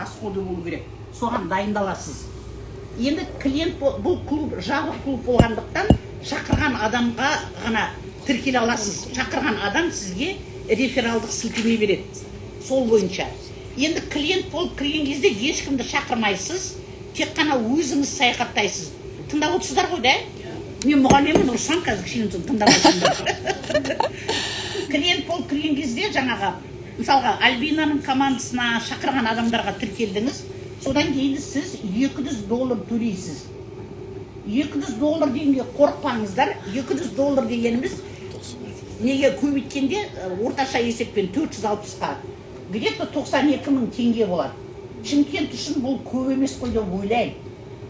Расходы болу керек, соған дайындаласыз. Енді клиент бұл клуб жабық клуб болғандықтан, шақырған адамға ғана тіркеле аласыз. Шақырған адам сізге рефералдық сілтеме береді, сол бойынша. Енді клиент болып кірген кезде ешкімді шақырмайсыз, тек қана өзіңіз саяхаттайсыз. Тыңдап отырсыздар ғой, да? Мен мұғаліммін, ұрсам қазір кішкене соң, тыңдамайсыңдар. Клиент болып кірген кезде жаңағы, мысалға, Альбинаның командасына шақырған адамдарға тіркелдіңіз. Содан кейін сіз 200 доллар төлейсіз. 200 доллар дегенге қорықпаңыздар. 200 доллар дегеніміз неге көбейткенде, орташа есеппен 460-қа, где-то 92 мың теңге болады. Шымкент үшін бұл көп емес қой деп ойлаймын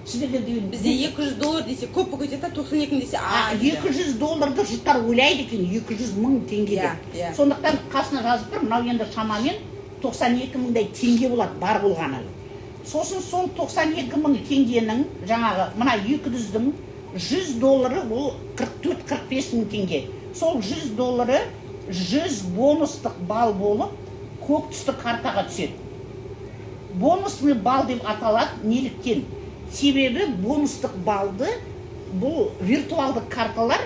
сіздерге деген. Бізде 200 доллар десе, көп болып кетеді да, 92 мың десе, А, а дейді. 200 долларды жұрттар ойлайды екен 200 мың теңге деп. Иә, иә. Сондықтан қасына жазып тұр. Мынау енді шамамен 92 мыңдай теңге болады бар болғаны. Сосын сол 92 мың теңгенің, жаңағы мына 200-дің 100 доллары ол 44-45 мың теңге. Сол 100 доллары 100 бонустық балл болып, көк түсті картаға түседі. Бонусный балл деп аталады. Неліктен? Себебі бонустық баллды, бұл виртуалдық карталар,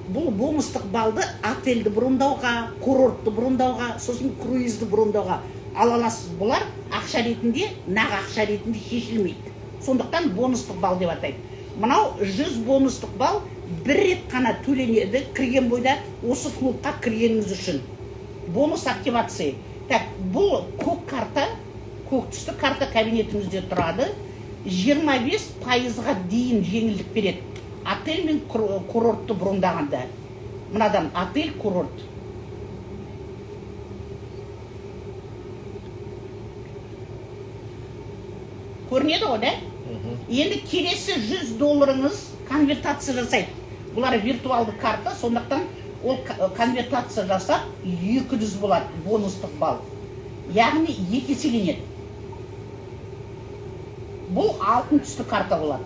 бұл бонустық баллды отельді брондауға, курортты брондауға, сосын круизді брондауға ала аласыз. Бұлар ақша ретінде, нақ ақша ретінде шешілмейді, сондықтан бонустық балл деп атайды. Мынау 100 бонустық балл бір рет қана төленеді кірген бойда, осы клубқа кіргеніңіз үшін, бонус активации. Так, бұл көк карта, көк түсті карта кабинетіңізде тұрады. 25 пайызға дейін жеңілдік береді отель мен курортты брондағанда. Мынадан отель, курорт. Көрінеді ғой, да? Енді келесі 100 долларыңыз конвертация жасайды. Бұлар виртуалды карта, сондықтан ол конвертация жасап, 200 болады бонустық балл, яғни екі еселенеді. Бұл алтын түсті карта болады.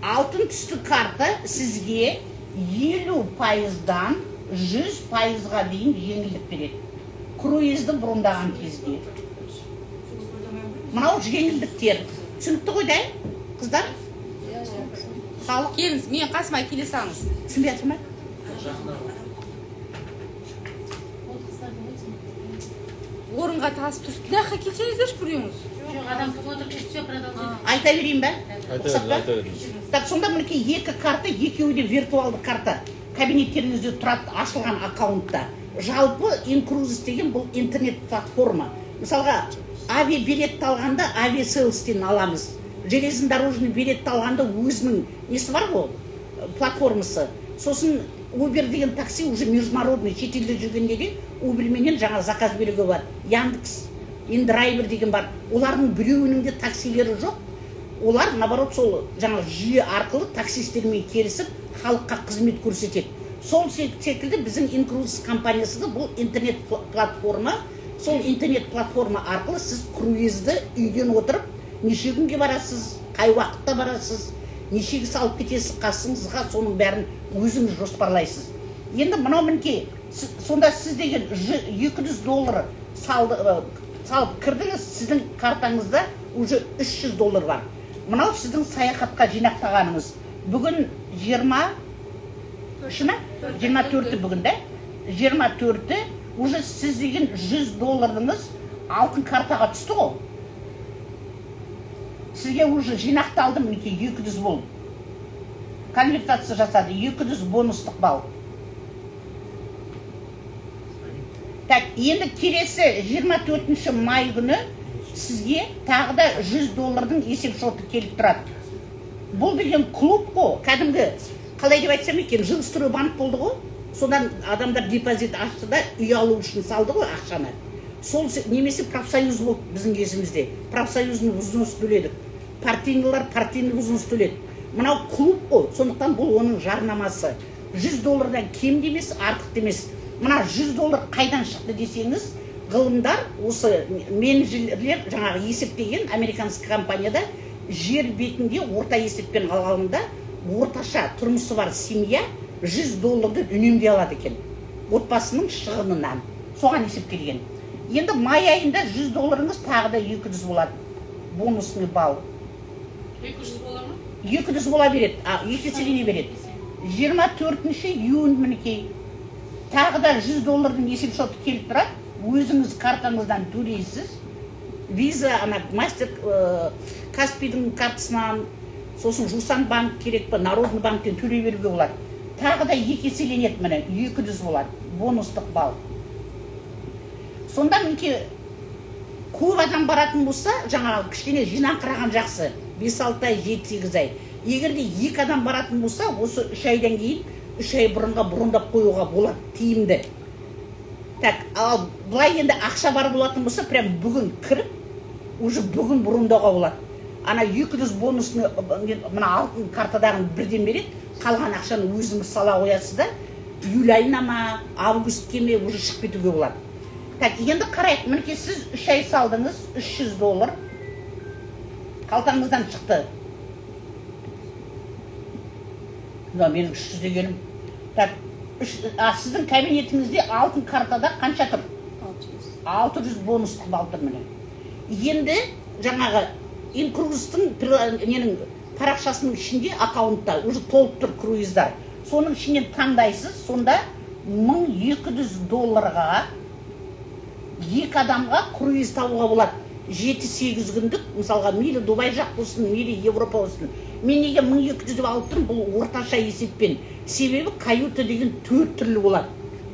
Алтын түсті карта сізге 50 пайыздан 100 пайызға дейін жеңілдік береді круизді брондаған кезде. Мынау жеңілдіктер түсінікті ғой, да, қыздар, халық? Келіңіз, менің қасыма келе салыңыз. Түсінбей жатыр ма? Орынға таласып тұрсыз. Мына жаққа келсеңіздерші біреуіңіз. Жоқ, адам смотрит, все, продолжение. Айта берейін ба? Айта Рұқсат беріңіз, па? айта беріңіз. Так, сонда мінекей, екі карта, екеуі де виртуалды карта, кабинеттеріңізде тұрады ашылған аккаунтта. Жалпы Инкрузес деген бұл интернет платформа. Мысалға, авиабилетті алғанда Aviasalesтен аламыз, железнодорожный билетті алғанда өзінің несі бар ғой, платформасы. Сосын Uber деген такси, уже международный, шетелде жүргенде де Uberменен жаңа заказ беруге болады. Яндекс, Индрайвер деген бар, олардың біреуінің де таксилері жоқ. Олар наоборот сол жаңа жүйе арқылы таксистермен келісіп, халыққа қызмет көрсетеді. Сол секілді біздің Инкрузес компаниясы да бұл интернет платформа. Сол интернет платформа арқылы сіз круизді үйден отырып, неше күнге барасыз, қай уақытта барасыз, нешеге салып кетесіз қасыңызға, соның бәрін өзіңіз жоспарлайсыз. Енді мынау мінекей, сонда сіз деген 200 доллар салды, салып кірдіңіз, сіздің картаңызда уже 300 доллар бар. Мынау сіздің саяхатқа жинақтағаныңыз. Бүгін 23-і ма, 24-і бүгін, да, 24-і. Уже сіз деген 100 долларыңыз алтын картаға түсті ғой сізге, уже жинақталды. Мінекей, 200 болып конвертация жасады, 200 бонустық балл. Так, енді келесі 24 май күні сізге тағы да 100 доллардың есеп шоты келіп тұрады. Бұл деген клуб қой, кәдімгі, қалай деп айтсам екен, Жилстройбанк болды ғой. Содан адамдар депозит ашты да, үй алу үшін салды ғой ақшаны. Сол немесе профсоюз болды. Біздің кезімізде профсоюзный взнос төледік, партийныйлар партийный взнос төледі. Мынау клуб қой, сондықтан бұл оның жарнамасы. 100 доллардан кем де емес, артық та емес. Мына 100 доллар қайдан шықты десеңіз, ғылымдар, осы менеджерлер жаңағы есептеген, американский компанияда жер бетінде орта есеппен алғанда, орташа тұрмысы бар семья 100 долларды үнемдей алады екен отбасының шығынынан. Соған есептелген. Енді май айында 100 долларыңыз тағы да 200 болады. Бонусный балл. 200 бола ма? 200 бола береді. А, екі еселене береді. 24 июнь мінекей. Тағы да 100 доллардың есеп шоты келіп тұрады. Өзіңіз картаңыздан төлейсіз. Виза, ана мастер, Каспийдің картасынан, сосын Жусан банк керек пе, Народный банктен төлей беруге болады. Тағы да екі еселенеді, міне, 200 болады, бонустық балл. Сонда мінекей көп адам баратын болса, жаңағы кішкене жинаңқыраған жақсы, 5-6 ай, 7-8 ай. Егер де екі адам баратын болса, осы 3 айдан кейін, 3 ай бұрынға брондап қоюға болады, тиімді. Так, ал былай енді ақша бар болатын болса, прям бүгін кіріп, уже бүгін брондауға болады. Ана 200 бонусны мына алтын картадағын бірден береді, қалған ақшаны өзіңіз сала қоясыз да, июль айына ма, августке ме уже шығып кетуге болады. Так, енді қарайық, мінекей сіз 3 ай салдыңыз, 300 доллар қалтаңыздан шықты. Мына менің 300 дегенім. Так, сіздің кабинетіңізде алтын картада қанша тұр? 600 бонустық балл тұр міне. Енді жаңағы инкрузтың ненің парақшасының ішінде аккаунтта уже толып тұр круиздар. Соның ішінен таңдайсыз, сонда 1200 долларға екі адамға круиз табуға болады. 7-8 күндік, мысалға, мейлі Дубай жақ болсын, мейлі Европа болсын. Мен неге 1200 деп алып тұрмын, бұл орташа есеппен. Себебі каюта деген 4 түрлі болады.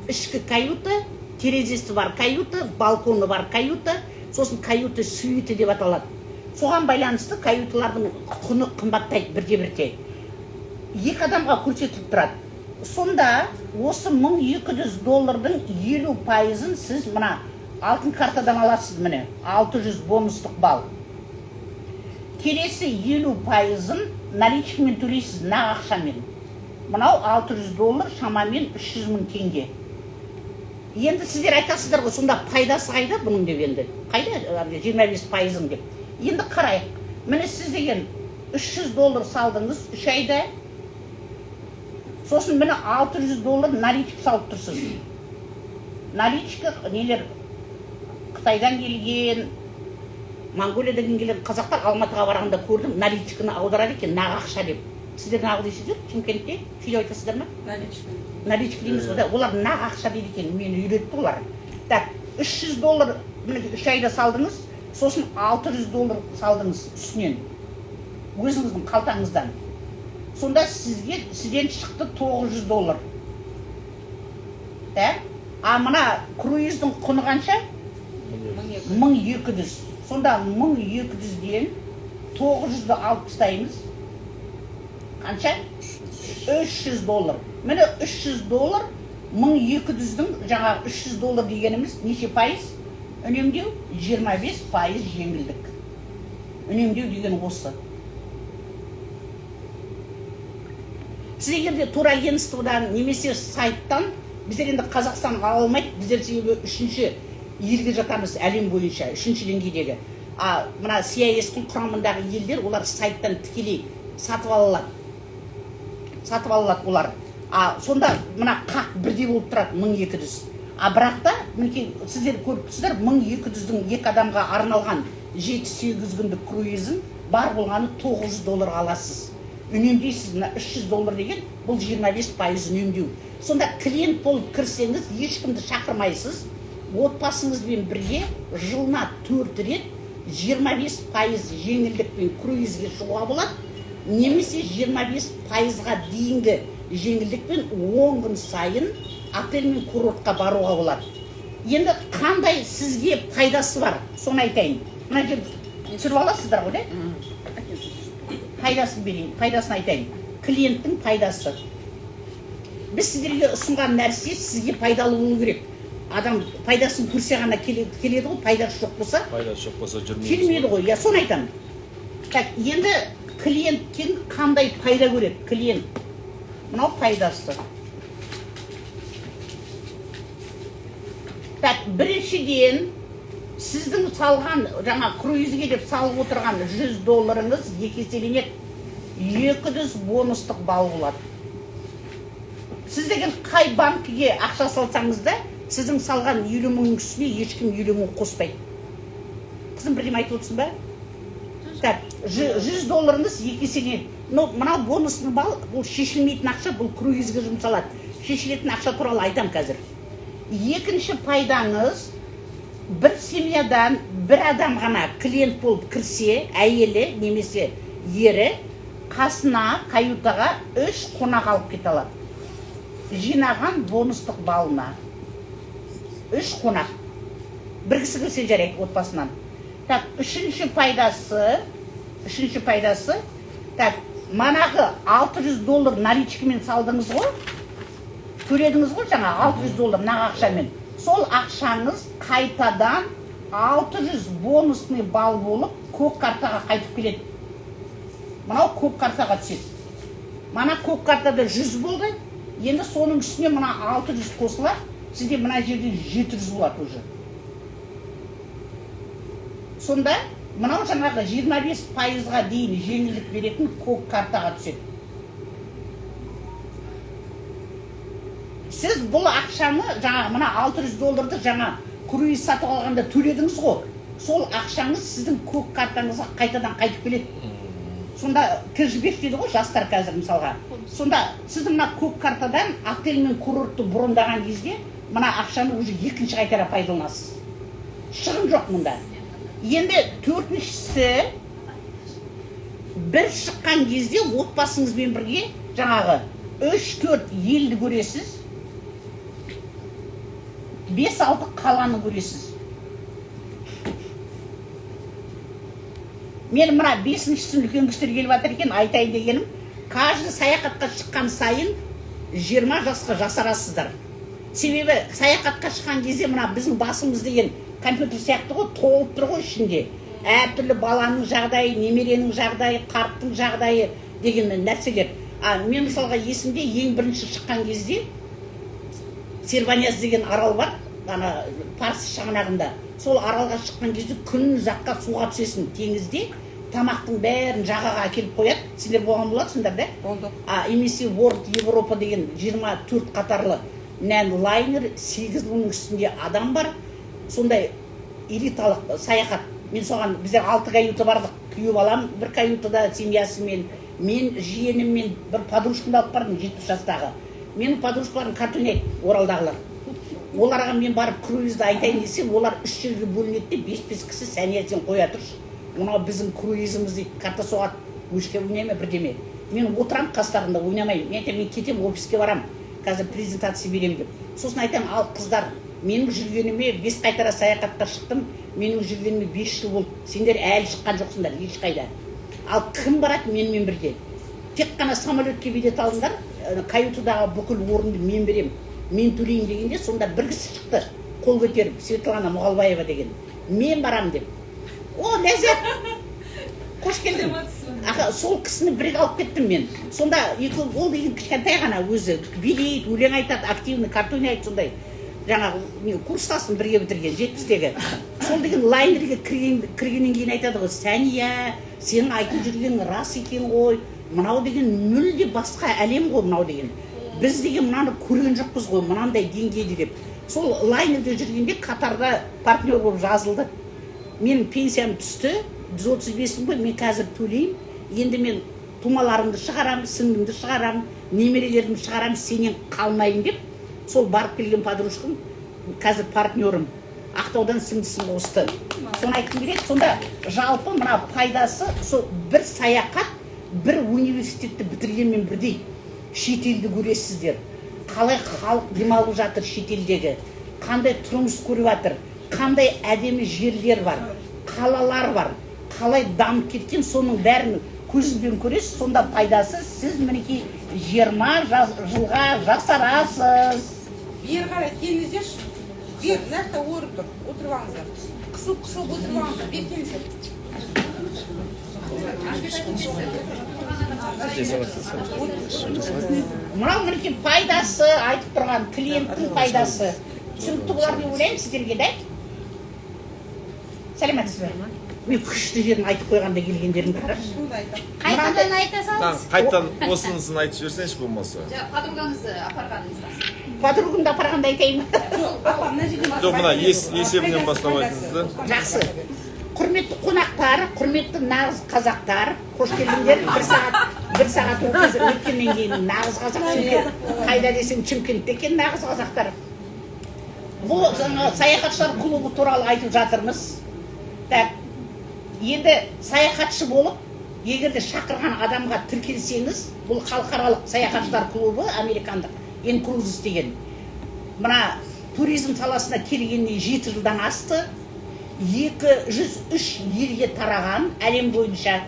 Ішкі каюта, терезесі бар каюта, балконы бар каюта, сосын каюта сюиті деп аталады. Соған байланысты каюталардың құны қымбаттайды бірте-бірте. Екі адамға көрсетіліп тұрады. Сонда осы 1200 доллардың 50%-ын сіз мына алтын картадан аласыз, міне, 600 бонустық балл. Келесі 50%-ын наличкамен төлейсіз, нақ ақшамен. Мынау 600 доллар шамамен 300 мың теңге. Енді сіздер айтасыздар ғой, сонда пайдасы қайда бұның деп енді? Қайда 25%-ың деп. Енді қарайық. Міне сіз деген 300 доллар салдыңыз 3 айда. Сосын міне 600 доллар наличка салып тұрсыз. Наличка нелер Қытайдан келген, Монголиядан келген қазақтар Алматыға барғанда көрдім, наличканы аударады екен, нақ ақша деп. Сіздер нақ дейсіздер, Шымкентте? Сөйтіп айтасыздар ма? Наличка. Наличка дейміз ғой да, олар нақ ақша дейді екен, мені үйретті олар. Так, 300 доллар міне 3 айда салдыңыз, сосын 600 доллар салдыңыз үстінен, өзіңіздің қалтаңыздан. Сонда сізден шықты 900 доллар. Так, а мына круиздің құны қанша? 1200. Сонда 1200-ден 900-ді алып тастаймыз. Қанша? 300 доллар. Міне 300 доллар, 1200-дің жаңағы 300 доллар дегеніміз неше пайыз? Үнемдеу 25% жеңілдік. Үнемдеу деген осы. Сіз егер де турагентстводан немесе сайттан, біздер енді Қазақстан ала алмайды, біздер себебі үшінші елге жатамыз әлем бойынша, үшінші деңгейдегі. А мына CIS-тің құрамындағы елдер, олар сайттан тікелей сатып ала алады. Сатып ала алады олар. А сонда мына қақ бірдей болып тұрады 1200. А бірақ та мінекей сіздер көріп тұрсыздар, 1200-дің екі адамға арналған 7-8 күндік круизін бар болғаны 900 долларға аласыз. Үнемдейсіз, мына 300 доллар деген бұл 25% үнемдеу. Сонда клиент болып кірсеңіз, ешкімді шақырмайсыз, отбасыңызбен бірге жылына 4 рет 25% жеңілдікпен круизге шығуға болады, немесе 25%-ға дейінгі жеңілдікпен 10 күн сайын отель мен курортқа баруға болады. Енді қандай сізге пайдасы бар, соны айтайын. Мына жерде түсіріп аласыздар ғой, де? Пайдасын берейін, пайдасын айтайын. Клиенттің пайдасы. Біз сіздерге ұсынған нәрсе сізге пайдалы болу керек. Адам пайдасын көрсе ғана келеді ғой, пайдасы жоқ болса, Пайдасы жоқ болса жүрмейміз. Келмейді ғой, я соны айтамын. Так, енді клиенттен қандай пайда көреді? Клиент. Мынау пайдасы. Так, біріншіден, сіздің салған, жаңа круизге деп салып отырған 100 долларыңыз екі еселенеді. 200 бонустық балл болады. Сіз деген қай банкіге ақша салсаңыз да, Сіздің салған 50 мыңның үстіне ешкім 50 мың қоспайды. Қызым, бірдеме айтып отырсың ба? Так, 100 долларыңыз екі еселенеді. Но мынау бонусный балл, бұл шешілмейтін ақша, бұл круизге жұмсалады. Шешілетін ақша туралы айтамын қазір. Екінші пайдаңыз: бір семьядан бір адам ғана клиент болып кірсе, әйелі немесе ері, қасына каютаға үш қонақ алып кете алады жинаған бонустық балына. Үш қонақ, бір кісі кірсе жарайды отбасынан. Так, үшінші пайдасы, так, манағы 600 доллар наличкамен салдыңыз ғой, төледіңіз ғой жаңа 600 доллар нақ ақшамен. Сол ақшаңыз қайтадан 600 бонусный балл болып көк картаға қайтып келеді. Мынау көк картаға түседі. Мана көк картада 100 болды, енді соның үстіне мына 600 қосылады, сізде мына жерде 700 болады уже. Сонда мынау жаңағы 25%-ға дейін жеңілдік беретін көк картаға түседі. Сіз бұл ақшаны, жаңағы мына 600 долларды жаңа круиз сатып алғанда төледіңіз ғой, сол ақшаңыз сіздің көк картаңызға қайтадан қайтып келеді. Сонда кэшбэк дейді ғой жастар қазір, мысалға. Сонда сіздің мына көк картадан отель мен курортты брондаған кезде мына ақшаны уже екінші қайтара пайдаланасыз, шығын жоқ мұнда. Енді төртіншісі: бір шыққан кезде отбасыңызбен бірге жаңағы үш төрт елді көресіз, бес алты қаланы көресіз. Мен мына бесіншісін, үлкен кісілер келіп жатыр екен, айтайын дегенім: каждый саяхатқа шыққан сайын 20 жасқа жасарасыздар. Себебі саяхатқа шыққан кезде мына біздің басымыз деген компьютер сияқты ғой, толып тұр ғой ішінде әртүрлі баланың жағдайы, немеренің жағдайы, қарттың жағдайы деген нәрселер. А мен, мысалға, есімде, ең бірінші шыққан кезде Сербанияз деген арал бар ана Парсы шығанағында. Сол аралға шыққан кезде күн ұзаққа суға түсесің теңізде, тамақтың бәрін жағаға әкеліп қояды. Сендер болған болатсыңдар да? Болдық. А MSC World Европа деген 24 қатарлы нән лайнер, 8000-ның үстінде адам бар, сондай элиталық саяхат. Мен соған, біздер алты каюта бардық: күйеу балам бір каютада семьясымен, мен жиеніммен, бір подружкамды алып бардым, 70 жастағы. Менің подружкаларым карта ойнайды, Оралдағылар. Оларға мен барып круизді айтайын десем, олар үш жерге бөлінеді де, бес бес кісі: «Сәния, сен қоя тұршы, мынау біздің круизіміз», – дейді. Карта соғады, өшке ойнай ма, бірдеме. Мен отырамын қастарында, ойнамаймын. Мен айтамын: «Мен кетемін, офиске барамын, қазір презентация беремін», – деп. Сосын айтамын: «Ал, қыздар, менің жүргеніме бес қайтара саяхатқа шықтым, менің жүргеніме 5 жыл болды, сендер әлі шыққан жоқсыңдар ешқайда. Ал кім барады менімен бірге? Тек қана самолетке билет алыңдар, каютадағы бүкіл орынды мен беремін, мен төлеймін», – дегенде, сонда бір кісі шықты қол көтеріп, Светлана Мұғалбаева деген, «Мен барамын» деп. О, Ләззат, қош келдің! Аха, сол кісіні бірге алып кеттім мен. Сонда екі ол деген кішкентай ғана, өзі билейді, өлең айтады, активный, карта ойнайды, сондай жаңағы не, курстасым, бірге бітірген, 70-тегі. Сол деген лайнерге кіргеннен кейін айтады ғой: «Сәния, сенің айтып жүргенің рас екен ғой, мынау деген мүлде басқа әлем ғой, мынау деген біз деген мынаны көрген жоқпыз ғой мынандай деңгейде», – деп. Сол лайнерде жүргенде Катарда партнер болып жазылды. «Менің пенсиям түсті, 135 мың ғой, мен қазір төлеймін. Енді мен тумаларымды шығарамын, сіңлімді шығарамын, немерелерімді шығарамын, сенен қалмайын», – деп. Сол барып келген подружкам қазір партнерім, Ақтаудан сіңлісін қосты. Соны айтқым келеді. Сонда жалпы мына пайдасы сол бір саяхат бір университетті бітіргенмен бірдей. Шетелді көресіздер, қалай халық демалып жатыр шетелдегі, қандай тұрмыс көріп жатыр, қандай әдемі жерлер бар, қалалар бар, қалай дамып кеткен, соның бәрін көзіңізбен көресіз. Сонда пайдасы, сіз мінекей 20 жылға жасарасыз. Бері қарай келіңіздерші, бері, мына жақта орын тұр, отырып алыңыздар. Қысылып қысылып отырып алыңыздар, бері келіңіздер. Мынау мінекей пайдасы, айтып тұрған клиенттің пайдасы түсінікті болар деп ойлаймын сіздерге да. Сәлеметсіз бе? Мен күшті жерін айтып қойғанда келгендеріңді қарашы. Соны айтамын. Қайтадан айта салыңыз. Қайтадан осынысын айтып жіберсеңші болмаса. Жаңа подругаңызды апарғаныңызда. Подругамды апарғанда айтайын ба? Жоқ, апа, мына жерден Жоқ, мына бастап есебінен пайдасы, бастап пайдасы. айтыңыз да. Осыдан Жақсы. бастап беріңіз. Құрметті қонақтар, құрметті нағыз қазақтар, қош келдіңдер. Бір сағат өткеннен кейін нағыз қазақ Шымкент қайда десең, Шымкентте екен нағыз қазақтар. Бұл жаңа саяхатшылар клубы туралы айтып жатырмыз. Так, енді саяхатшы болып, егер де шақырған адамға тіркелсеңіз, бұл халықаралық саяхатшылар клубы, американдық Инкрузес деген. Мына туризм саласына келгеніне 7 жылдан асты, 203 елге тараған әлем бойынша,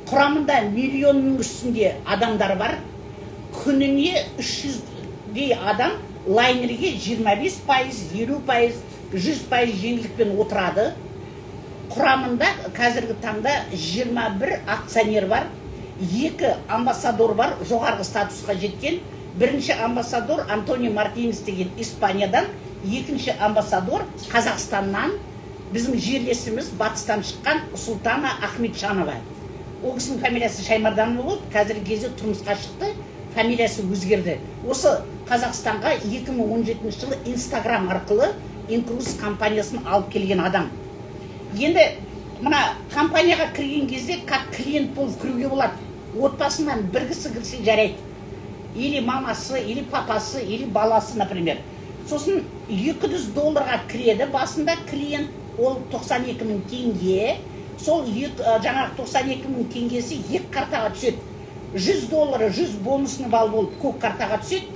құрамында миллионның үстінде адамдар бар. Күніне 300-дей адам лайнерге 25%, 50%, 100% жеңілдікпен отырады. Құрамында қазіргі таңда 21 акционер бар, екі амбассадор бар, жоғарғы статусқа жеткен. Бірінші амбассадор Антонио Мартинес деген Испаниядан, екінші амбассадор Қазақстаннан, біздің жерлесіміз, батыстан шыққан Сұлтана Ахметжанова. Ол кісінің фамилиясы Шаймарданова болды, қазіргі кезде тұрмысқа шықты, фамилиясы өзгерді. Осы Қазақстанға 2017 жылы Инстаграм арқылы Инкруз компаниясын алып келген адам. Енді мына компанияға кірген кезде как клиент болып кіруге болады. Отбасынан бір кісі кірсе жарайды, или мамасы, или папасы, или баласы, например. Сосын 200 долларға кіреді басында клиент, ол 92 мың теңге. Сол жаңағы 92 мың теңгесі екі картаға түседі. 100 доллары 100 бонусный балл болып көк картаға түседі,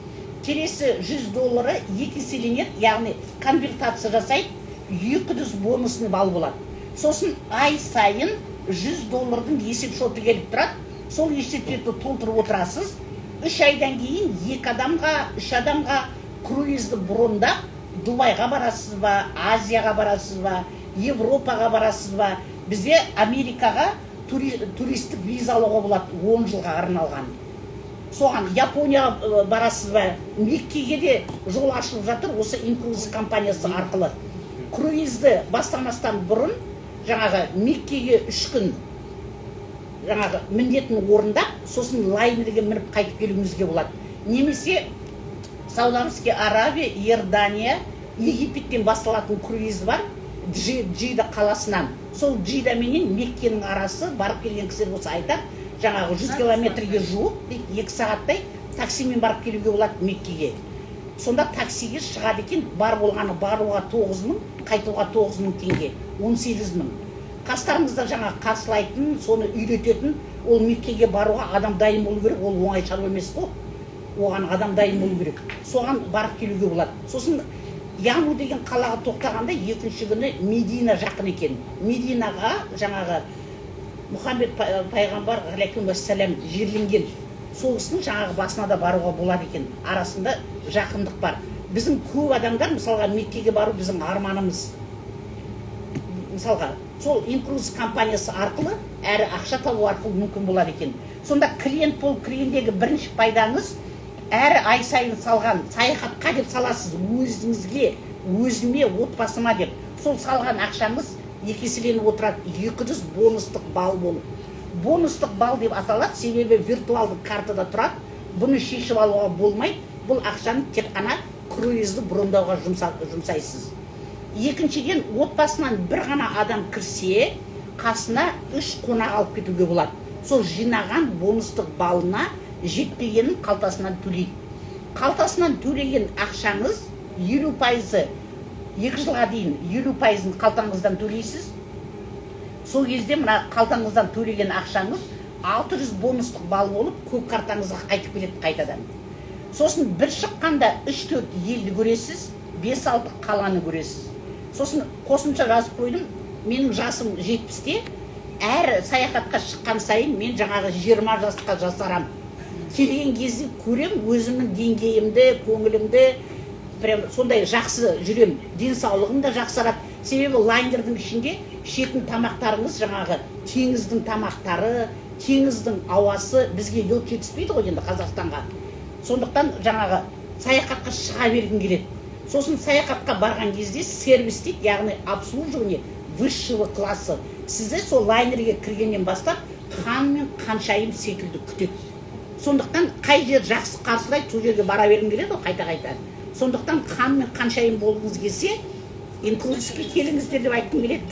келесі 100 доллары екі еселенеді, яғни конвертация жасайды, 200 бонусный балл болады. Сосын ай сайын 100 доллардың есеп шоты келіп тұрады, сол есепшотты толтырып отырасыз. 3 айдан кейін екі адамға, үш адамға круизді брондап, Дубайға барасыз ба, Азияға барасыз ба, Европаға барасыз ба. Бізде Америкаға туристік виза алуға болады 10 жылға арналған. Соған Японияға барасыз ба, Меккеге де жол ашылып жатыр осы Инкруиз компаниясы арқылы. Круизді бастамастан бұрын жаңағы Меккеге 3 күн жаңағы міндетін орындап, сосын лайнерге мініп қайтып келуіңізге болады. Немесе Саудовский Аравия, Иордания, Египеттен басталатын круиз бар Джида қаласынан. Сол Джида менен Меккенің арасы, барып келген кісілер болса айтады, жаңағы 100 километрге жуық дейді. 2 сағаттай таксимен барып келуге болады Меккеге. Сонда таксиге шығады екен бар болғаны баруға 9000, қайтуға 9000 теңге, 18 000. Қастарыңызда жаңағы қарсылайтын, соны үйрететін. Ол Меккеге баруға адам дайын болу керек, ол оңай шаруа емес қой, оған адам дайын болу керек. Соған барып келуге болады. Сосын Яну деген қалаға тоқтағанда, екінші күні Медина жақын екен. Мединаға жаңағы Мұхаммед пайғамбар алейхи уассалам жерленген, сол кісінің жаңағы басына да баруға болады екен, арасында жақындық бар. Біздің көп адамдар, мысалға, Меккеге бару біздің арманымыз. Мысалға, сол Инкруз компаниясы арқылы әрі ақша табу арқылы мүмкін болады екен. Сонда клиент болып кіргендегі бірінші пайдаңыз: әр ай сайын салған саяхатқа деп саласыз, өзіңізге, өзіме, отбасыма деп, сол салған ақшаңыз екі еселеніп отырады 200 бонустық балл болып. Бонустық балл деп аталады, себебі виртуалды картада тұрады, бұны шешіп алуға болмайды. Бұл ақшаны тек қана круизді брондауға жұмсайсыз. Екіншіден, отбасынан бір ғана адам кірсе, қасына үш қонақ алып кетуге болады. Сол жинаған бонустық балына жетпегенін қалтасынан төлейді. Қалтасынан төлеген ақшаңыз 50%-ы, 2 жылға дейін 50%-ын қалтаңыздан төлейсіз. Сол кезде мына қалтаңыздан төлеген ақшаңыз 600 бонустық балл болып көк картаңызға қайтып келеді қайтадан. Сосын бір шыққанда үш төрт елді көресіз, бес алты қаланы көресіз. Сосын қосымша жазып қойдым: менің жасым 70-те, әр саяхатқа шыққан сайын мен жаңағы 20 жасқа жасарам. Келген кезде көрем өзімнің деңгейімді, көңілімді, прям сондай жақсы жүрем, денсаулығым да жақсарады. Себебі лайнердің ішінде ішетін тамақтарыңыз жаңағы теңіздің тамақтары, теңіздің ауасы. Бізге йод жетіспейді ғой енді, Қазақстанға. Сондықтан жаңағы саяхатқа шыға бергім келеді. Сосын саяхатқа барған кезде сервис дейді, яғни обслуживание высшего класса. Сізді сол лайнерге кіргеннен бастап хан мен ханшайым секілді күтеді. Сондықтан қай жер жақсы қарсылайды, сол жерге бара бергім келеді ғой қайта қайта. Сондықтан хан мен ханшайым болғыңыз келсе, Инкрузиске келіңіздер деп айтқым келеді.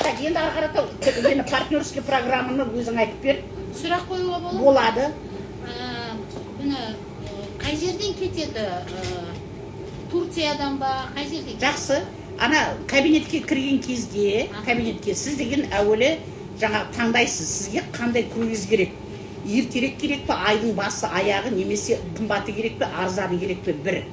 Так, енді ары қарата енді партнерский программаны өзің айтып бер. Сұрақ қоюға болады ма? Болады. Міне, қай жерден кетеді? Турциядан ба, қай жерден? Жақсы, ана кабинетке кірген кезде, кабинетке сіз деген әуелі жаңа таңдайсыз, сізге қандай круиз керек: ертерек керек пе, айдың басы, аяғы, немесе қымбаты керек пе, арзаны керек пе, бір.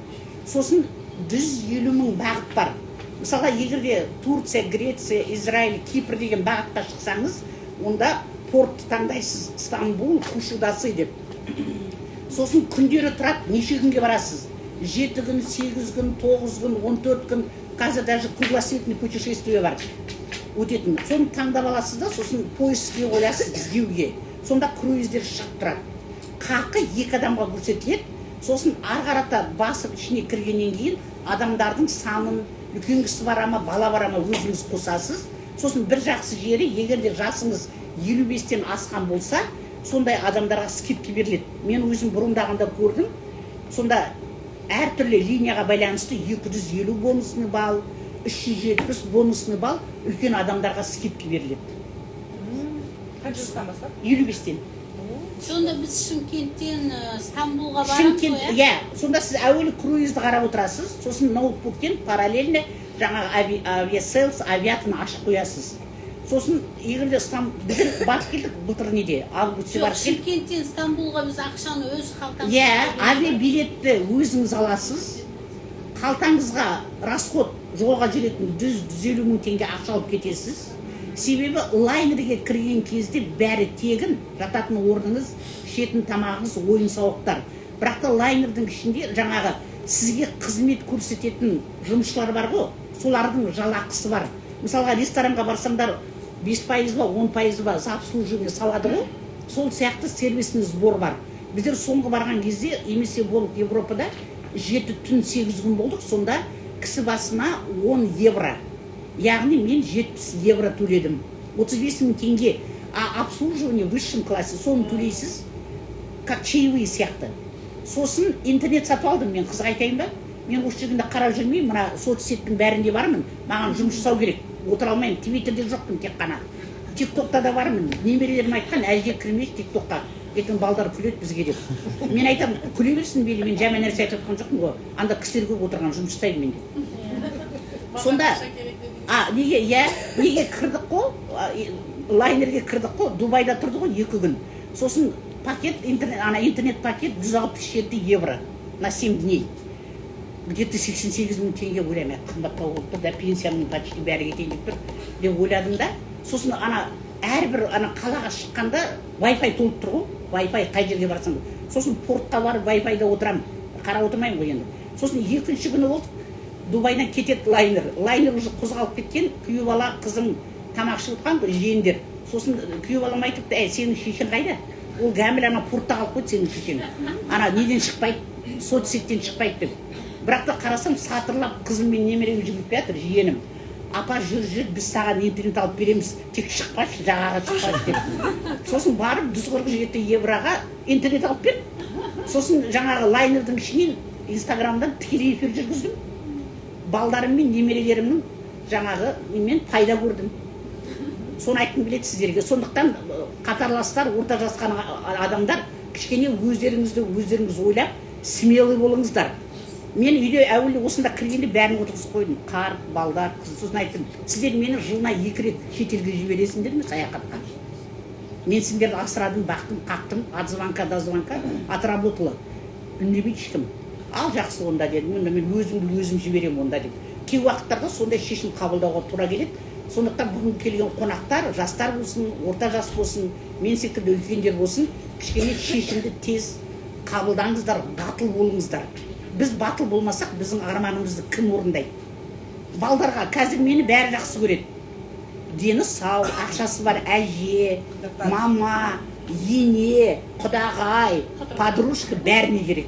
Сосын 150 000 бағыт бар. Мысалға, егер де Турция, Греция, Израиль, Кипр деген бағытқа шықсаңыз, онда портты таңдайсыз: Стамбул, Кушадасы деп. Сосын күндері тұрады, неше күнге барасыз: 7 күн, 8 күн, 9 күн, 14 күн. Қазір даже кругосветный путешествие бар өтетін. Соны таңдап аласыз да, сосын поискке қоясыз, іздеуге. Сонда круиздер шығып тұрады, қақы екі адамға көрсетіледі. Сосын ары қарата басып, ішіне кіргеннен кейін адамдардың санын, үлкен кісі бара ма, бала бара ма, өзіңіз қосасыз. Сосын бір жақсы жері, егер де жасыңыз 55-тен асқан болса, сондай адамдарға скидка беріледі. Мен өзім бұрындағанда көрдім. Сонда әртүрлі линияға байланысты 250 бонусный балл, 370 бонусный балл, үлкен адамдарға скидка беріледі. Қанша жастан бастап? 55-тен. Сонда біз Шымкенттен Стамбулға барамыз Шымкент ғой, иә? Иә, сонда сіз әуелі круизді қарап отырасыз, сосын ноутбуктен параллельно жаңағы Aviasales, Авиатаны ашып қоясыз. Сосын егер де біздер барып келдік былтыр, неде, августте Жоқ, барып келдік. Шымкенттен Стамбулға біз ақшаны өз қалтамыздан Иә. төлейміз. Авиабилетті өзіңіз аласыз, қалтаңызға расход, жолға жүретін 100-150 мың теңге ақша алып кетесіз. Себебі лайнерге кірген кезде бәрі тегін: жататын орныңыз, ішетін тамағыңыз, ойын сауықтар. Бірақ та лайнердің ішінде жаңағы сізге қызмет көрсететін жұмысшылар бар ғой, солардың жалақысы бар. Мысалға, ресторанға барсаңдар, 5% ба, 10% ба за обслуживание салады ғой, сол сияқты сервисный сбор бар. Біздер соңғы барған кезде, немесе болып, Европада 7 түн 8 күн болдық, сонда кісі басына 10 евро, яғни мен 70 евро төледім, 35 мың теңге. А обслуживание в высшем классе, соны төлейсіз, как чаевые сияқты. Сосын интернет сатып алдым мен. Қызық айтайын ба, мен осы жерде қарап жүрмеймін, мына соцсеттің бәрінде бармын. Маған жұмыс жасау керек, отыра алмаймын. Твиттерде жоқпын, тек қана Тик Токта да бармын. Немерелерім айтқан: «Әже, кірмеші Тик Токқа, ертең балдар күледі бізге», — деп. Мен айтамын: «Күле берсін мейлі, мен жаман нәрсе айтып жатқан жоқпын ғой, анда кісілер көп отырған, жұмыс жасаймын мен», — деп. Сонда а неге, иә, неге кірдік қой, лайнерге кірдік қой, Дубайда тұрды ғой 2 күн. Сосын пакет интернет, ана интернет пакет 167 евро на 7 дней, где то 88 мың теңге. Ойлаймын, қымбаттау болып тұр да, пенсиямның почти бәрі кетейін деп тұр деп ойладым да. Сосын ана әрбір ана қалаға шыққанда Wi-Fi толып тұр ғой, Wi-Fi қай жерге барсаң да. Сосын портқа барып, Wi-Fi-да отырамын, қарап отырмаймын ғой енді. Сосын екінші күні болды, Дубайдан кетеді лайнер, лайнер уже қозғалып кеткен. Күйеу бала, қызым тамақ ішіп отқан ғой, жиендер. Сосын күйеу балам айтыпты: «Әй, сенің шешең қайда? Ол гәміл ана портта қалып қойды, сенің шешең ана неден шықпайды, соцсеттен шықпайды», — деп. Бірақ та қарасам, сатырлап қызым мен немерем жүгіріп келе жатыр, жиенім: «Апа, жүр, жүр, біз саған интернет алып береміз, тек шықпашы, жағаға шықпашы», — деп. Сосын барып 147 евроға интернет алып берді. Сосын жаңағы лайнердің ішінен Инстаграмдан тікелей эфир жүргіздім. Балдарым мен немерелерімнің жаңағы немен пайда көрдім. Соны айтқым келеді сіздерге. Сондықтан қатарластар, орта жасқан адамдар, кішкене өздеріңізді өздеріңіз ойлап, смелый болыңыздар. Мен үйде әуелі осында кіргенде бәрін отырғызып қойдым: қарт, балдар, қыз. Сосын айттым: «Сіздер мені жылына екі рет шетелге жібересіңдер ме саяхатқа? Мен сендерді асырадым, бақтым, қақтым, от звонка до звонка отработала». Үндемейді ешкім. «Ал жақсы онда, — дедім, — онда мен өзімді өзім жіберемін онда», — деп. Кей уақыттарда сондай шешім қабылдауға тура келеді. Сондықтан бүгін келген қонақтар, жастар болсын, орта жас болсын, мен секілді үлкендер болсын, кішкене шешімді тез қабылдаңыздар, батыл болыңыздар. Біз батыл болмасақ, біздің арманымызды кім орындайды? Балдарға қазір мені бәрі жақсы көреді: дені сау, ақшасы бар әже, мама, ене, құдағай, подружка, бәріне керек.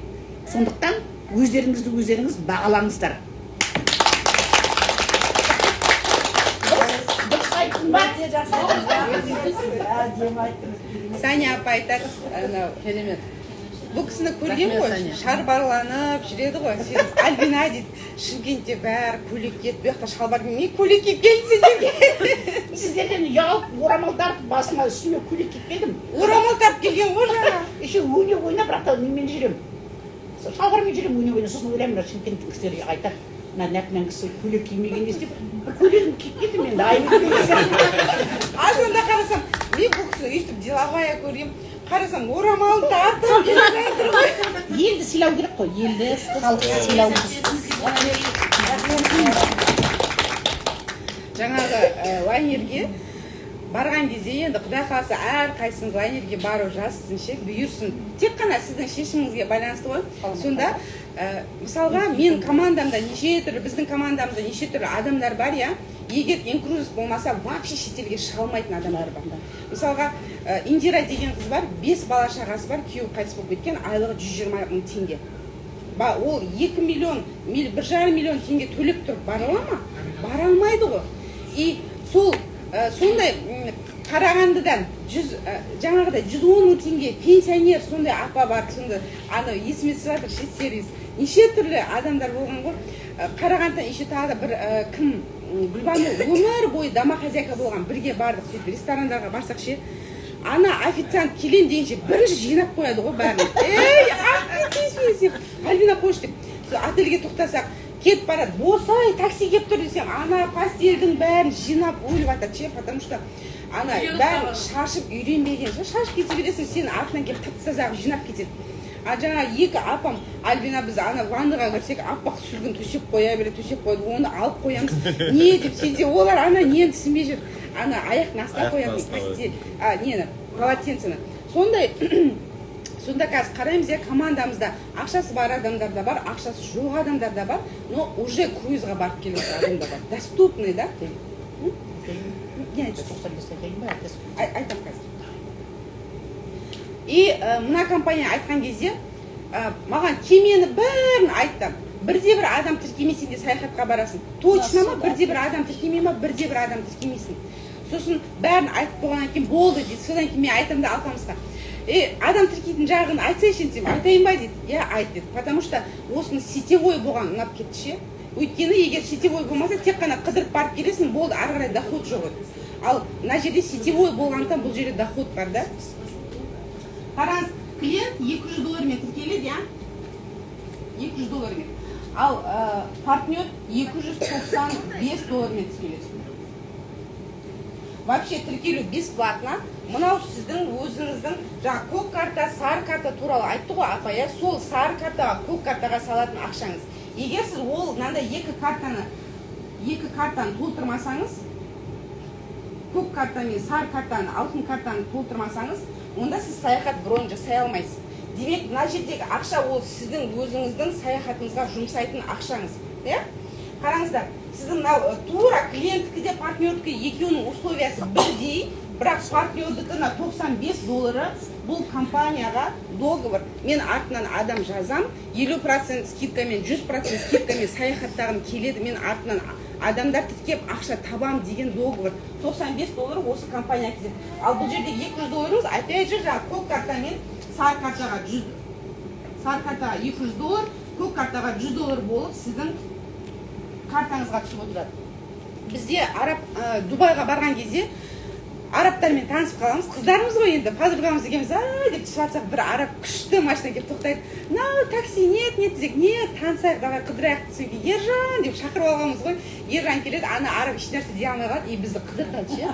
Сондықтан өздеріңізді өздеріңіз бағалаңыздар. Дұрыс айттым ба? Өте жақсы айттыңыз. Әдемі айттыңыз. Саня апа айтады анау. Керемет. Бұл кісіні көрген Рахмет, ғой, Саня. Шарбарланып жүреді ғой. Сөйтіп, Альбина дейді, Шымкентте бәрі көйлек киеді, бұл жақта шалбар кимей, көйлек киіп келді сендерге. Сіздерден ұялып, орамал тартып, басыма, үстіме көйлек киіп келдім. Орамал тартып келген ғой жаңа. Еще өне ойнап, бірақ та немен жүремін, шалбармен жүремін өне ойнап. Сосын ойлаймын, мына Шымкенттің кісілері айтады, мына Нәкмән кісі көйлек кимеген не істеп, бір көйлегімді киіп келдім енді айым. А сонда қарасам, мен бұл кісіні өйстіп деловая көргенмін, қарасам, орамалын тартып келе жатыр ғой. Елді сыйлау керек қой, елді, халықты сыйлау керек. Жаңағы лайнерге барған кезде, енді құдай қаласа, әрқайсыңыз лайнерге бару жазсын ше, бұйырсын, тек қана сіздің шешіміңізге байланысты ғой. Сонда мысалға, мен командамда неше түрлі, біздің командамызда неше түрлі адамдар бар, иә. Егер инкрузис болмаса, вообще шетелге шыға алмайтын адамдар бар. Мысалға, Индира деген қыз бар, бес бала шағасы бар, күйеуі қайтыс болып кеткен, айлығы 120 мың теңге. Ол 2 миллион, 1,5 миллион теңге төлеп тұрып бара ала ма? Бара алмайды ғой. И сол сондай Қарағандыдан жаңағыдай 110 мың теңге пенсионер, сондай апа бар. Сонда анау есіме түсіп жатыр ше, сервис, неше түрлі адамдар болған ғой. Қарағандыдан еще тағы да бір кім, Гүлбану, өмір бойы домохозяйка болған, бірге бардық. Сөйтіп ресторандарға барсақ ше, ана официант келем дегенше бірінші жинап қояды ғой бәрін. Ей, тиіспе десем, Альбина, қойшы деп. Сол отельге тоқтасақ, кетіп барады, босай, такси келіп тұр десем, ана постельдің бәрін жинап өліп жатады ше, потому что ана бәрін шашып үйренбеген ше. Шашып кете бересің, сен артынан келіп тап таза қылып жинап кетеді. А жаңа екі апам, Альбина, біз ана ваннаға кірсек, аппақ сүлгіні төсеп қоя береді, төсеп қояды, оны алып қоямыз не деп сөйтсе, олар ана нені түсінбей жүр, ана аяқтың астына Аяқтың қоятын астына. Постель, а, нені, полотенцені. Сондай. Сонда қазір қараймыз, иә, командамызда ақшасы бар адамдар да бар, ақшасы жоқ адамдар да бар, но уже круизға барып келіп жатқан адамдар бар, доступный да. Не айтасың? 95 айтайын ба, айтасың? Айтамын қазір. И мына компания айтқан кезде маған кемені бәрін айтты. Бірде бір адам тіркемесең де, саяхатқа барасың. Точно ма? Бірде бір адам тіркемей ма? Бірде бір адам тіркемейсің. Сосын бәрін айтып болғаннан кейін, болды дейді. Содан кейін мен айтамын да Алпамысқа: е, адам тіркейтін жағын айтсайшы десем, айтайын ба дейді. Иә, айт деді. Потому что осының сетевой болған ұнап кетті ше. Өйткені егер сетевой болмаса, тек қана қыдырып барып келесің, болды, ары қарай доход жоқ еді. Ал мына жерде сетевой болғандықтан, бұл жерде доход бар да. Қараңыз, клиент 200 доллармен тіркеледі, иә, 200 доллармен. Ал партнер 295 доллармен тіркеледі. Вообще тіркелу бесплатно. Мынау сіздің өзіңіздің жаңа көк карта, сары карта туралы айтты ғой апа, иә. Сол сары картаға, көк картаға салатын ақшаңыз. Егер сіз ол мынандай екі картаны толтырмасаңыз, көк карта мен сары картаны, алтын картаны толтырмасаңыз, онда сіз саяхат бронь жасай алмайсыз. Демек, мына жердегі ақша ол сіздің өзіңіздің саяхатыңызға жұмсайтын ақшаңыз, иә. Қараңыздар, сіздің мынау тура клиенттікі де, партнердікі, екеуінің условиясы бірдей, бірақ партнердікі мына 95 доллары бұл компанияға договор: мен артынан адам жазам, 50% скидкамен, 100% скидкамен саяхаттағым келеді, мен артынан адамдар тіркеп, ақша табам деген договор. 95 доллар осы компанияға кетеді. Ал бұл жерде 200 долларыңыз, опять же, жаңағы көк карта мен сары картаға 100, сары картаға 200 доллар, көк картаға 100 доллар болып сіздің картаңызға түсіп отырады. Бізде араб Дубайға барған кезде арабтармен танысып қаламыз, қыздармыз ғой енді, подругамыз екеуміз а деп түсіп жатсақ, бір араб күшті машина келіп тоқтайды. Мынау такси, нет, нет десек, нет, танысайық, давай қыдырайық десек, Ержан деп шақырып алғанбыз ғой. Ержан келеді, ана араб ешнәрсе дей алмай қалады и бізді қыдыртады ше,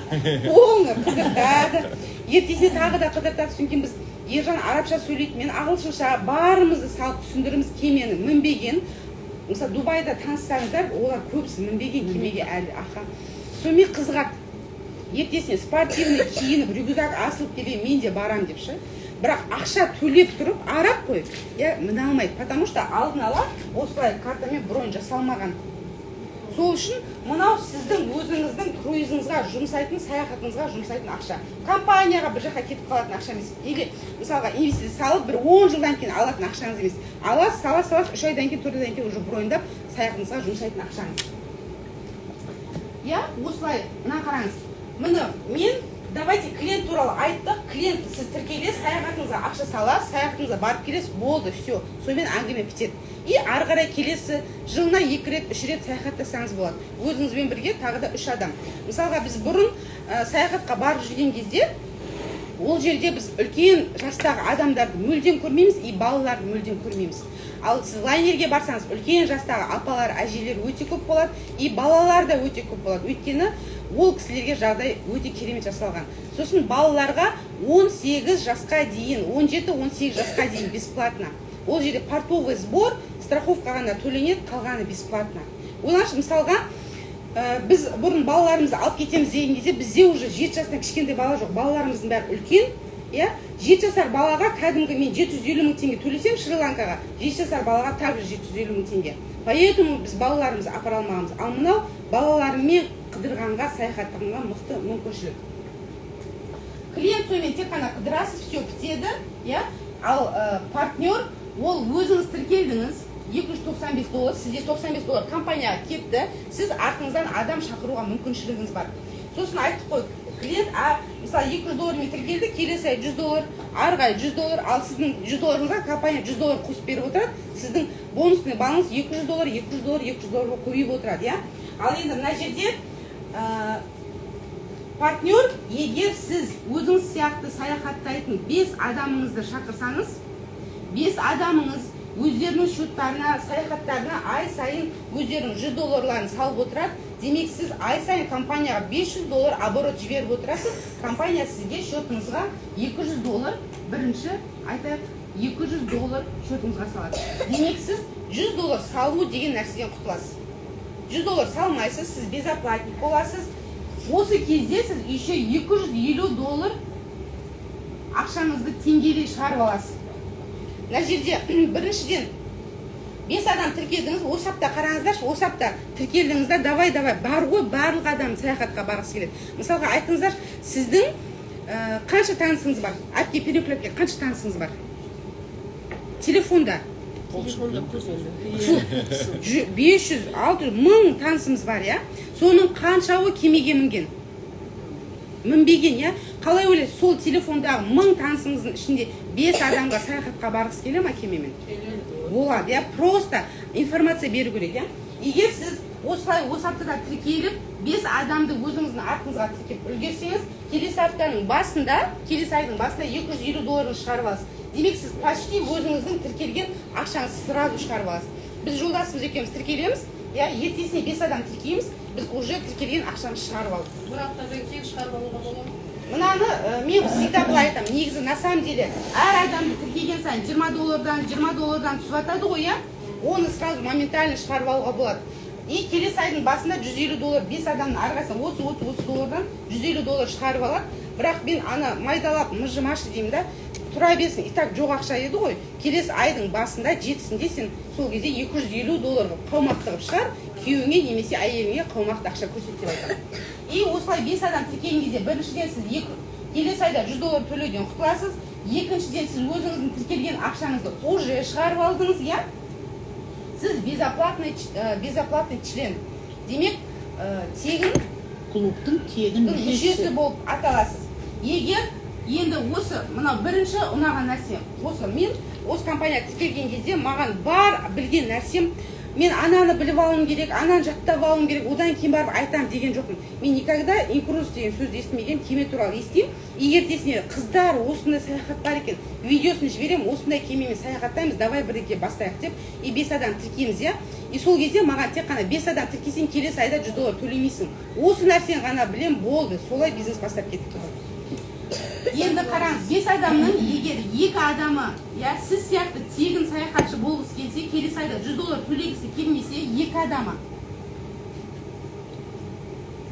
полный қыдыртады. Ертесіне тағы да қыдыртады. Содан кейін біз, Ержан арабша сөйлейді, мен ағылшынша, барымызды салып түсіндіреміз. Кемені мінбеген, мысалы, Дубайда таныссаңыздар, олар көбісі мінбеген кемеге әлі. Аха, сонымен қызығады. Ертесіне спортивный киініп, рюкзак асылып келемін, мен де барамын деп ше. Бірақ ақша төлеп тұрып, араб қой, иә, міне алмайды, потому что алдын ала осылай картамен бронь жасалмаған. Сол үшін мынау сіздің өзіңіздің круизіңізға жұмсайтын, саяхатыңызға жұмсайтын ақша, компанияға бір жаққа кетіп қалатын ақша емес или мысалға инвестиция салып, бір 10 жылдан кейін алатын ақшаңыз емес. Аласыз, саласыз, саласыз, 3 айдан кейін, 4 айдан кейін уже броньдап, саяхатыңызға жұмсайтын ақшаңыз, иә. Осылай, мына қараңыз, міне, мен Давайте, клиент туралы айттық. Клиент, сіз тіркелесіз, саяхатыңызға ақша саласыз, саяхатыңызға барып келесіз, болды, все, сонымен әңгіме бітеді. И ары қарай келесі жылына екі рет, үш рет саяхаттасаңыз болады, өзіңізбен бірге тағы да үш адам. Мысалға, біз бұрын саяхатқа барып жүрген кезде ол жерде біз үлкен жастағы адамдарды мүлдем көрмейміз и балаларды мүлдем көрмейміз. Ал сіз лайнерге барсаңыз, үлкен жастағы апалар, әжелер өте көп болады и балалар да өте көп болады, өйткені ол кісілерге жағдай өте керемет жасалған. Сосын балаларға 18 жасқа дейін, 17-18 жасқа дейін бесплатно. Ол жерде портовый сбор, страховка ғана төленеді, қалғаны бесплатно. Ойлаңызшы, мысалға, біз бұрын балаларымызды алып кетеміз деген кезде бізде уже 7 жастан кішкентай бала жоқ, балаларымыздың бәрі үлкен, иә. 7 жасар балаға кәдімгі мен 750 000 теңге төлесем, Шри Ланкаға 7 жасар балаға также 750 000 теңге. Поэтому біз балаларымызды апара алмағанбыз. Ал мынау балаларымен қыдырғанға, саяхаттағанға мықты мүмкіншілік. Клиент сонымен тек қана қыдырасыз, все, бітеді, иә. Ал партнер, ол өзіңіз тіркелдіңіз, 295 доллар, сізде 95 доллар компанияға кетті, сіз артыңыздан адам шақыруға мүмкіншілігіңіз бар. Сосын айттық қой, клиент, мысалы, 200 доллармен тіркелді, келесі ай 100 доллар, арғы ай 100 доллар. Ал сіздің 100 долларыңызға компания 100 доллар қосып беріп отырады. Сіздің бонусный балыңыз 200 доллар, 200 доллар, 200 доллар болып көбейіп отырады, иә. Ал енді мына жерде партнер, егер сіз өзіңіз сияқты саяхаттайтын бес адамыңызды шақырсаңыз, бес адамыңыз өздерінің счеттарына, саяхаттарына ай сайын өздерінің 100 долларларын салып отырады. Демек, сіз ай сайын компанияға 500 доллар оборот жіберіп отырасыз. Компания сізге счетыңызға 200 доллар, бірінші айтайық, 200 доллар счетыңызға салады. Демек, сіз 100 доллар салу деген нәрседен құтыласыз, 100 доллар салмайсыз, сіз безоплатник боласыз. Осы кезде сіз еще 250 доллар ақшаңызды теңгелей шығарып аласыз. Мына жерде біріншіден бес адам тіркелдіңіз. Осы апта, қараңыздаршы, осы апта тіркелдіңіз да, давай, давай, бар ғой, барлық адам саяхатқа барғысы келеді. Мысалға, айтыңыздаршы, сіздің қанша танысыңыз бар, әпке, Перекләпке, қанша танысыңыз бар телефонда? Телефонда көп енді. 500, 600, 1000 танысымыз бар, иә. Соның қаншауы кемеге мінген, мінбеген, иә? Қалай ойлайсыз, сол телефондағы 1000 танысыңыздың ішінде бес адамға саяхатқа барғысы келе ма кемемен? Болады, иә. Просто информация беру керек, иә. Егер сіз осылай осы аптада тіркеліп, бес адамды өзіңіздің артыңызға тіркеп үлгерсеңіз, келесі аптаның басында, келесі айдың басында 250 долларын шығарып аласыз. Демек, сіз почти өзіңіздің тіркелген ақшаңызды сразу шығарып аласыз. Біз жолдасымыз екеуміз тіркелеміз, иә, ертесіне бес адам тіркейміз, біз уже тіркелген ақшамызды шығарып алдық. Бір аптадан кейін шығарып алуға бола ма? Мынаны мен всегда былай айтамын: негізі, на самом деле, әр адамды тіркеген сайын 20 доллардан, 20 доллардан түсіп жатады ғой, иә. Оны сразу моментально шығарып алуға болады. И келесі айдың басында 150 доллар, бес адамның әрқайсысынан 30, 30, 30 доллардан 150 доллар шығарып алады. Бірақ мен ана майдалап мыжымашы деймін да, тұра берсін, и так жоқ ақша еді ғой. Келесі айдың басында, 7-сінде сен сол кезде 250 доллар қылып, қаумақты қылып шығар, күйеуіңе немесе әйеліңе қаумақты ақша көрсет деп айтамын. И осылай бес адам тіркелген кезде, біріншіден, сіз келесі айда 100 доллар төлеуден құтыласыз, екіншіден, сіз өзіңіздің тіркелген ақшаңызды уже шығарып алдыңыз, иә. Сіз безоплатный член, демек, тегін клубтың тегін мүшесі болып аталасыз. Егер енді осы мынау бірінші ұнаған нәрсе осы. Мен осы компанияға тіркелген кезде маған бар білген нәрсем, мен ананы біліп алуым керек, ананы жаттап алуым керек, одан кейін барып айтамын деген жоқпын. Мен никогда инкруз деген сөзді естімегенмін, кеме туралы естимін. И ертесіне: «Қыздар, осындай саяхат бар екен», видеосын жіберемін, «Осындай кемемен саяхаттаймыз, давай бірге бастайық» деп. И бес адам тіркейміз, иә. И сол кезде маған тек қана бес адам тіркесең, келесі айда 100 доллар төлемейсің, осы нәрсені ғана білем, болды, солай бизнес бастап кеттік. Енді қараңыз, бес адамның егер екі адамы, иә, сіз сияқты тегін саяхатшы болғысы келсе, келесі айда 100 доллар төлегісі келмесе, екі адамы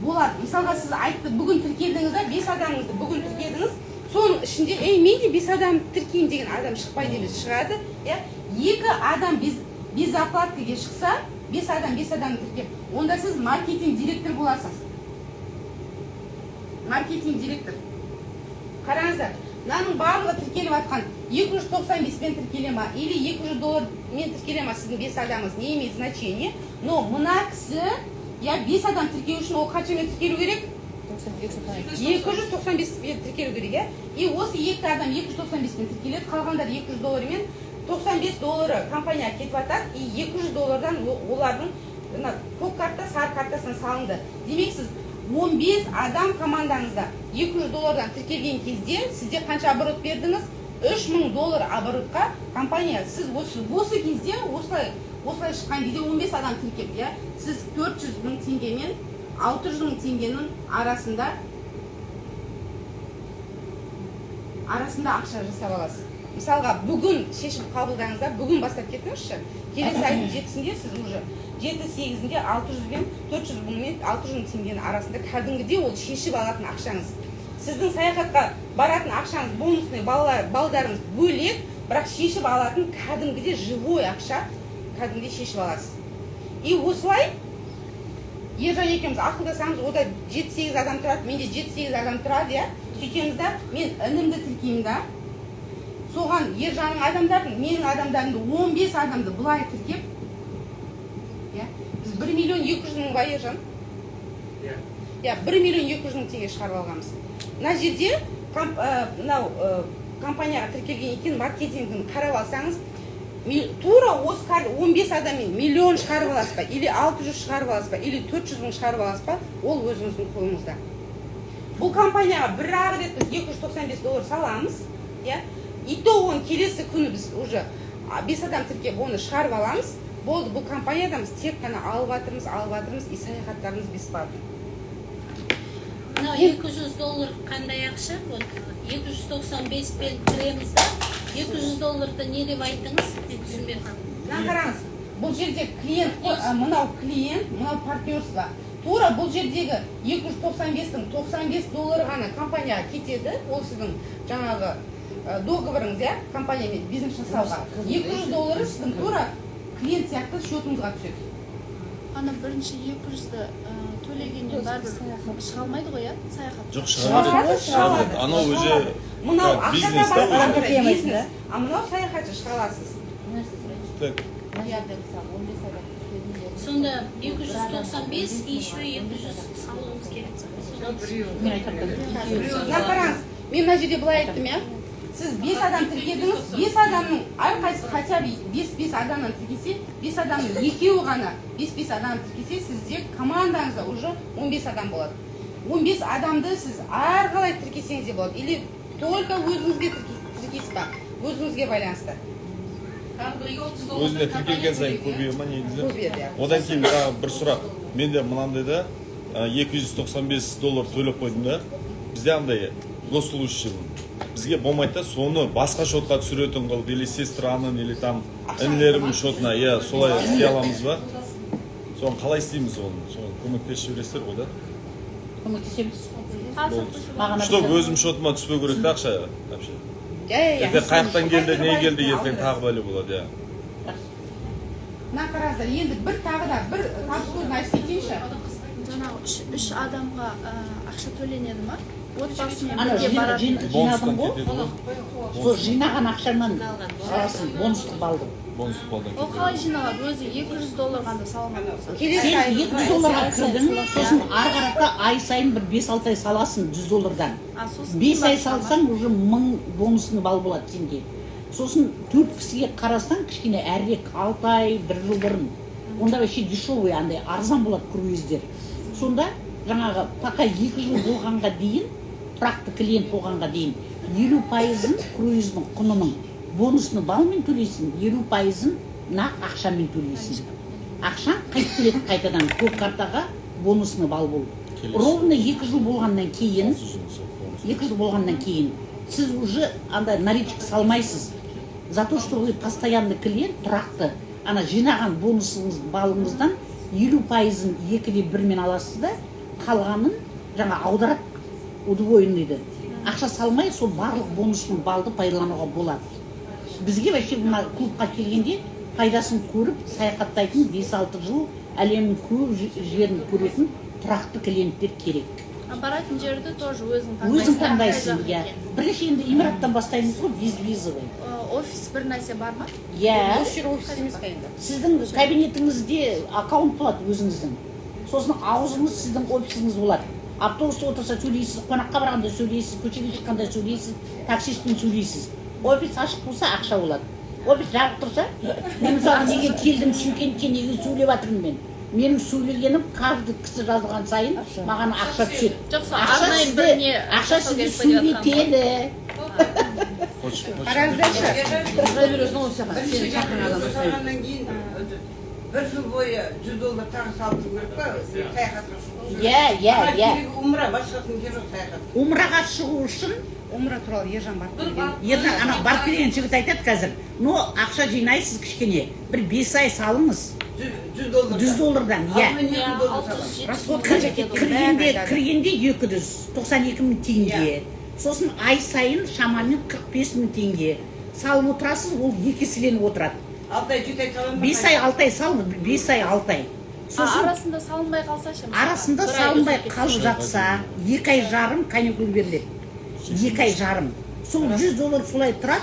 болады. Мысалға, сіз айтты, бүгін тіркелдіңіз да, бес адамыңызды бүгін тіркедіңіз. Соның ішінде: «Ей, мен де бес адам тіркеймін» деген адам шықпайды емес, шығады, иә. Екі адам без оплаткаге шықса, бес адам бес адамды тіркеп, онда сіз маркетинг директор боласыз. Маркетинг директор, қараңыздар, мынаның барлығы тіркеліп жатқан 295-пен тіркеле ма или 200 доллармен тіркеле ма, сіздің бес адамыңыз, не имеет значения. Но мына кісі, иә, бес адам тіркеу үшін ол қаншамен тіркелу керек? 295-пен тіркелу керек, иә. И осы екі адам 295-пен тіркеледі, қалғандар 200 доллармен. 95 доллары компанияға кетіп жатады, и 200 доллардан олардың мына көк карта, сары картасына салынды. Демек, сіз 15 адам командаңызда 200 доллардан тіркелген кезде сізде қанша оборот бердіңіз? 3000 доллар оборотқа компания. Сіз осы кезде, осылай осылай шыққан кезде, 15 адам тіркеп, иә, сіз 400 мың теңге мен 600 мың теңгенің арасында ақша жасап аласыз. Мысалға, бүгін шешім қабылдаңыз да, бүгін бастап кетіңізші. Келесі айдың 7-сінде сіз уже 7-8-інде 600 бен 400 мың мен 600 мың теңгенің арасында кәдімгідей ол шешіп алатын ақшаңыз. Сіздің саяхатқа баратын ақшаңыз, бонусный балалар, балдарыңыз бөлек, бірақ шешіп алатын кәдімгідей живой ақша, кәдімгідей шешіп аласыз. И осылай Ержан екеуміз ақылдасамыз, ода 7-8 адам тұрады, менде 7-8 адам тұрады, иә. Сөйтеміз да, мен інімді тіркеймін да, соған Ержанның адамдарын, менің адамдарымды, 15 адамды былай тіркеп, иә, біз 1 миллион 200 мың ба, Ержан? Иә, 1 миллион 200 мың теңге шығарып алғанбыз. Мына жерде мынау компанияға тіркелген екен, маркетингін қарап алсаңыз, тура осы 15 адаммен миллион шығарып аласыз ба, или 600 шығарып аласыз ба, или 400 мың шығарып аласыз ба, ол өзіңіздің қолыңызда. Бұл компанияға бір ақ рет біз 295 доллар саламыз, иә, и то оны келесі күні біз уже бес адам тіркеп, оны шығарып аламыз. Болды, бұл компаниядан біз тек қана алып жатырмыз, алып жатырмыз, и саяхаттарымыз бесплатно. Мынау 200 доллар қандай ақша? Вот 295 пен кіреміз да, 200 долларды не деп айттыңыз? Мен түсінбей қалдым. Мына қараңыз, бұл жерде клиент қой, мынау клиент, мынау партнерство. Тура бұл жердегі 295-тің 95 доллары ғана компанияға кетеді. Ол сіздің жаңағы договорыңыз, иә, компаниямен бизнес жасауға. 200 доллары сіздің тура клиент сияқты счетыңызға түседі. Ана бірінші 200-ді төлегеннен бәрібір шыға алмайды ғой, иә, саяхат? Жоқ, шыға береді. Шығады, Шыға береді. Анау шыға уже алады. Мынау как ақша бизнес та табасыз, уже. бизнес, а мынау саяхатшы, шыға аласыз. Бір нәрсе сұрайыншы. Так. Мына жерде, мысалы, 15 адам тіркелген. Сонда 295 и еще 200 салуымыз керек. Мен айтып тұрмын. Мына қараңыз, мен мына жерде былай айттым, иә. Сіз бес адам тіркедіңіз, бес адамның әрқайсысы хотя бы бес бес адамнан тіркесе, бес адамның екеуі ғана бес бес адам тіркесе, сізде командаңызда уже 15 адам болады. 15 адамды сіз әрқалай тіркесеңіз де болады, или только өзіңізге тіркейсіз ба, өзіңізге байланысты. Өзіне тіркелген сайын көбейе ма негізі? Көбейеді, иә. Одан кейін тағы бір сұрақ менде мынандай да: 295 доллар төлеп қойдым да, бізде андай госслужащий бізге болмайды да, соны басқа счетқа түсіретін қылып, или сестраның, или там інілерімнің счетына, иә, солай істей аламыз ба? Соны қалай істейміз, оны, соны көмектесіп жібересіздер ғой да? Көмектесеміз. Маған Чтобы өзім счетыма түспеу керек та ақша вообще. Иә, иә, иә. Ертең қай жақтан келді, не келді, ертең тағы бәле болады, иә. Мына қараңыздар, енді бір тағы да бір табыс көзін айтып кетейінші. Жаңағы үш адамға ақша төленеді ма, отбасымен Ана бірге баратын? жинадың Бонустан ғой. кетеді ғой. Сол жинаған ақшаңнан аласың бонустық балды. Бонустық балдан Ол кетеді. қалай жиналады, өзі 200 доллар ғана салған болса? Келесі Сен ай 200 долларға кірдің, сосын ары қарата ай сайын бір 5-6 ай саласың 100 доллардан. А сосын 5 ай кейін барып салсаң, уже 1000 бонусный балл болады сенде. Сосын төрт кісіге қарасаң, кішкене әрірек, 6 ай, бір жыл бұрын, онда вообще дешевый, андай арзан болады круиздер. Сонда жаңағы пока 2 жыл болғанға дейін, тұрақты клиент болғанға дейін, 50%-ын круиздің құнының бонусный баллмен төлейсің, 50%-ын нақ ақшамен төлейсің. Ақшаң қайтып келеді қайтадан көк картаға бонусный балл болып. Келесі. Ровно 2 жыл болғаннан кейін, 600 мың сол бонус. 2 жыл болғаннан кейін сіз уже андай наличка салмайсыз, за то что вы постоянный клиент, тұрақты. Ана жинаған бонусыңыз, балыңыздан 50%-ын екі де бірмен аласыз да, қалғанын жаңа аударады, удвоенныйды. Ақша салмай, сол барлық бонусный баллды пайдалануға болады. Бізге вообще мына клубқа келгенде пайдасын көріп саяхаттайтын, 5-6 жыл әлемнің көп жерін көретін тұрақты клиенттер керек. А баратын жерді тоже өзің таңдайсың? Өзің Қай таңдайсың, жақ иә. екенін. Бірінші енді Эмираттан бастаймыз ғой, безвизовый. Офис бір нәрсе бар ма? Иә. Осы жер офис емес қой енді. Сіздің кабинетіңізде аккаунт болады өзіңіздің, сосын аузыңыз сіздің офисіңіз болады. Автобуста отырса сөйлейсіз, қонаққа барғанда сөйлейсіз, көшеге шыққанда сөйлейсіз, таксистпен сөйлейсіз. Офис ашық болса, ақша болады. Офис жабық тұрса, мен, мысалы, неге келдім Шымкентке, неге сөйлеп жатырмын мен? Менің сөйлегенім, каждый кісі жазылған сайын маған ақша түседі. Жоқ, сол Ақша арнайы сізді, бір не ақша жасау сізді керек па деп жатқан. сөйлетеді. Қараңыздаршы. Сұрай бересің ғой саған, сені шақырған адам. Салғаннан кейін бір жыл бойы 100 доллар тағы салып тұру керек па саяхатқа шығу? Иә, иә, иә. Умра, басқасының керегі жоқ саяхат. Умраға шығу үшін Умра туралы Ержан барып келген. Ержан ана барып келген жігіт айтады қазір. Но ақша жинайсыз кішкене. Бір 5 ай салыңыз. 100 доллар. 100 доллардан, иә. Алдымен 200 доллар саламын. Расход қанша кеткен, бәрін Кіргенде айтады. Кіргенде 292 мың теңге. Сосын ай сайын шамамен 45 мың теңге салып отырасыз, ол екі еселеніп отырады. 6 ай, 7 ай саламын ба? 5 ай, 6 ай салыңыз, 5 ай, 6 ай. Сосын Арасында салынбай қалса ше, мысалға? Арасында Бір ай салынбай үзіліп кетсе. қалып жатса, 2 ай жарым каникул беріледі, 2 ай жарым. Сол 100 доллар солай тұрады.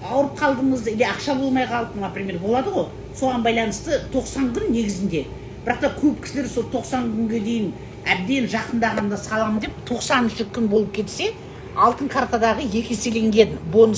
Ауырып қалдыңыз или ақша болмай қалды, например, болады ғой, соған байланысты 90 күн негізінде. Бірақ та көп кісілер сол 90 күнге дейін әбден жақындағанда саламын деп, 90-күн болып кетсе, алтын картадағы екі еселенген бонус.